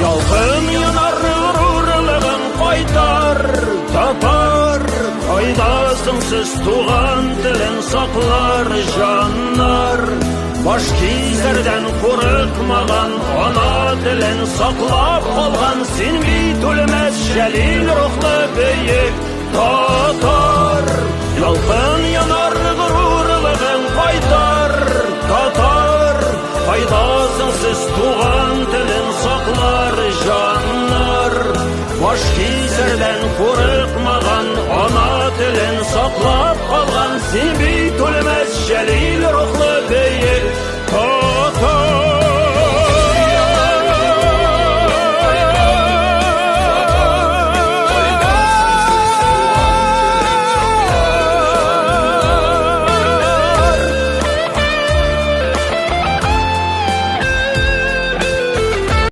Ялкын янар горурлыгың кайтар, татар. Кайдасың сез туган телен саклар җаннар? Баш кисәрдән курыкмаган, ана телен саклап калган, син бит үлмәс Җәлил рухлы бөек татар. Ялкын янар горурлыгың кайтар, татар. Кайдасың сез туган телен саклар җаннар? Баш кисәрдән курыкмаган, ана телен саклап калган, син бит